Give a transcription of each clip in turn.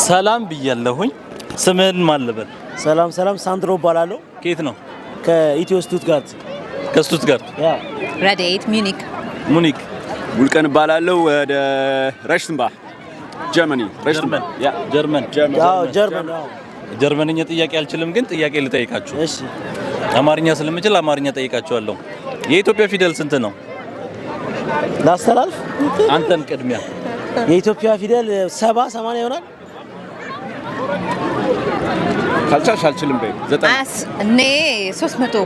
ሰላም ብያለሁኝ። ስምህን ማን ልበል? ሰላም ሰላም፣ ሳንድሮ እባላለሁ። ከየት ነው? ከኢትዮ ስቱትጋርት። ከስቱትጋርት። Yeah. ረድኤት፣ ሚዩኒክ። ሙኒክ። ሙልቀን እባላለሁ። ወደ ረሽትንባህ ጀርመኒ። ጀርመን። ጀርመን። አዎ፣ ጀርመን፣ አዎ። ጀርመንኛ ጥያቄ አልችልም፣ ግን ጥያቄ ልጠይቃችሁ። እሺ። አማርኛ ስለምችል አማርኛ ጠይቃችኋለሁ። የኢትዮጵያ ፊደል ስንት ነው? ላስተላልፍ። አንተን ቅድሚያ። የኢትዮጵያ ፊደል 70፣ 80 ይሆናል። ካልቻልሽ አልችልም በይ። 90። እኔ 300።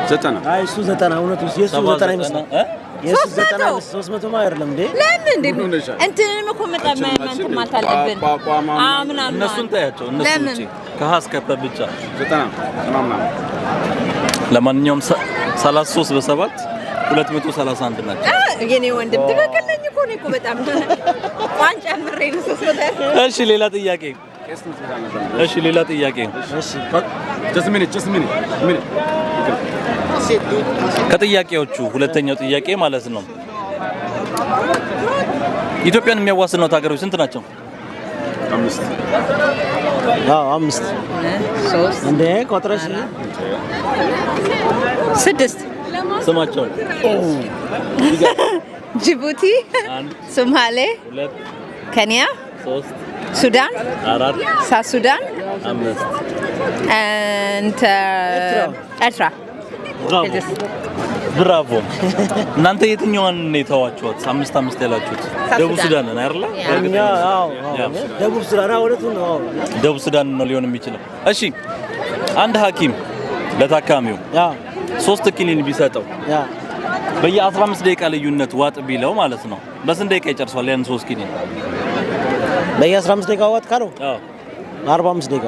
90። አይ፣ እሱ 90፣ እውነቱ የእሱ 70፣ 90 ይመስላል። እ? የእሱ ሶስት 90 መቶ? ይመስላል። 300 ማ አይደለም እንዴ? ለምን እንዴ? ምን ሆነሻል? እንትንንም እኮ መጣ እንትን ማለት አለብን። ቋ ቋ ማ አዎ፣ ምናምን። እነሱን ታያቸው። እነሱ ለምን? ውጪ ከሀ እስከ ፐ ብቻ። 90፣ 90 ምናምን። ለማንኛውም 33 በ7 231 ናቸው። የኔ ወንድም ትክክል ነኝ እኮ፣ እኔ እኮ በጣም ቋን ጨምሬ ነው 300 ያልኩት። እሺ፣ ሌላ ጥያቄ። ቄስ ትምህርት ቤት አልነበረም። እሺ፣ ሌላ ጥያቄ። እሺ። Just a minute, just a minute, minute. ከጥያቄዎቹ ሁለተኛው ጥያቄ ማለት ነው። ኢትዮጵያን የሚያዋስኑት ሀገሮች ስንት ናቸው? አምስት። አዎ፣ አምስት። ሶስት። እንዴ፣ ቆጥረሽ? ስድስት። ስማቸውን። ጅቡቲ፣ አንድ፣ ሶማሌ፣ ሁለት፣ ኬንያ፣ ሶስት፣ ሱዳን፣ አራት፣ South Sudan አምስት። and ኤርትራ። ብራቮ ብራቮ። እናንተ የትኛዋን ነው የተዋችኋት? አምስት አምስት ያላችሁት ደቡብ ሱዳን። ሱዳንን አይደለ? Yeah. እኛ አዎ፣ ደቡብ ሱዳን፣ አዎ፣ እውነቱን ነው፣ አዎ። ደቡብ ሱዳን ነው ሊሆን የሚችለው። እሺ፣ አንድ ሐኪም ለታካሚው ሶስት ኪኒን ቢሰጠው በየ15 ደቂቃ ልዩነት ዋጥ ቢለው ማለት ነው፣ በስንት ደቂቃ ይጨርሷል ያን ሶስት ኪኒን? በየ15 ደቂቃ ዋጥ ካለው አዎ። 45 ደቂቃ።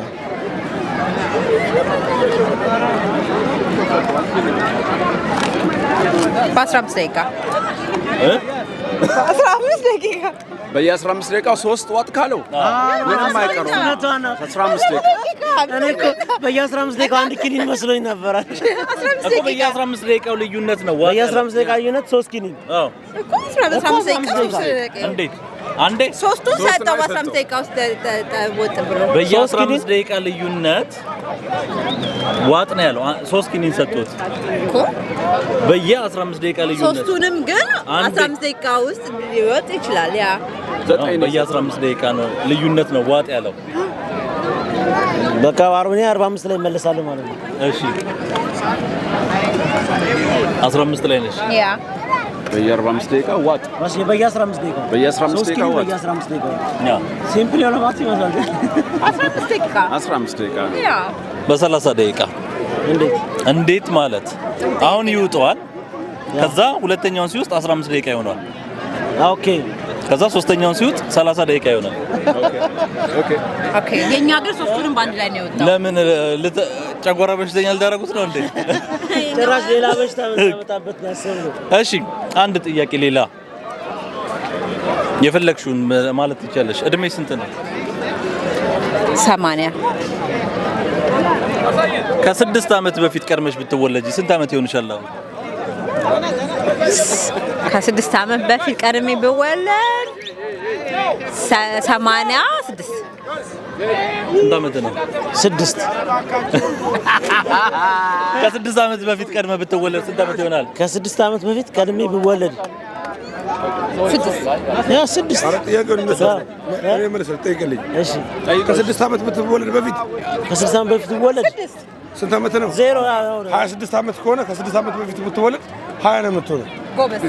በ15 ደቂቃ። እ? በ15 ደቂቃ። በየ15 ደቂቃው ሶስት ዋጥ ካለው ምንም አይቀሩም። እውነቷን ነው። 15 ደቂቃ። እኔ እኮ በየ15 ደቂቃ አንድ ኪኒን መስሎኝ ነበር። እኮ በየ15 ደቂቃው ልዩነት ነው ዋጥ። በየ15 ደቂቃ ልዩነት ሶስት ኪኒን። አዎ። እኮ 15 ደቂቃ፣ 3 ደቂቃ። እንዴት? አንዴ ሶስቱን ሶስት ሰጠው ነው በ15 የሰጠው። ደቂቃ ውስጥ ወጥ ብሎ። በየ15 ደቂቃ ልዩነት ዋጥ ነው ያለው። ሶስት ኪኒን ሰጡት። እኮ። በየ15 ደቂቃ ልዩነት። ሶስቱንም ግን አንዴ። 15 ደቂቃ ውስጥ ሊወጥ ይችላል። Yeah. ዘጠኝ ነው። በየ15 ደቂቃ ነው ልዩነት ነው ዋጥ ያለው። በቃ እኔ 45 ላይ እመለሳለሁ ማለት ነው። እሺ፣ 15 ላይ ነሽ። Yeah. በየ45 ደቂቃ ዋጥ። በየ15 ደቂቃ። በየ15 ሶስት ደቂቃ ኪኒን። ዋጥ። በየ15 ደቂቃ። Yeah. Simple የሆነ math ይመስላል። 15 ደቂቃ። 15 ደቂቃ። Yeah. በ30 ደቂቃ። እንዴት? እንዴት ማለት አሁን ይውጠዋል። ከዛ ሁለተኛውን ሲውጥ 15 ደቂቃ ይሆናል። ከዛ ሶስተኛውን ሲውጥ 30 ደቂቃ ይሆናል። Okay. Okay፣ የኛ ግን ሶስቱንም በአንድ ላይ ነው የወጣው። ለምን ጨጓራ በሽተኛ ልታደርጉት ነው እንዴ? ጭራሽ ሌላ በሽታ መጣበት ነው ያሰብነው። እሺ፣ አንድ ጥያቄ ሌላ፣ የፈለግሽውን ማለት ትችያለሽ። እድሜ ስንት ነው? 80። ከ6 ዓመት በፊት ቀድመሽ ብትወለጂ ስንት ዓመት ይሆንሻል አሁን? ከ6 ዓመት በፊት ቀድሜ ብወለድ 86። ስንት ዓመት ነው? ስድስት። ከ6 ዓመት በፊት ቀድመህ ብትወለድ ስንት ዓመት ይሆናል? ከ6 ዓመት በፊት ቀድሜ ብወለድ ስድስት። Yeah፣ ስድስት። ኧረ ጥያቄውን ይመልሳል። እኔ እመልሳለሁ። ጠይቅልኝ። እሺ። ከ6 ዓመት ብትወለድ በፊት ከ6 ዓመት በፊት ብወለድ ስንት ዓመት ነው? ዜሮ። 26 ዓመት ከሆነ ከ6 ዓመት በፊት ብትወለድ 20 ነው የምትሆነው። ጎበዝ።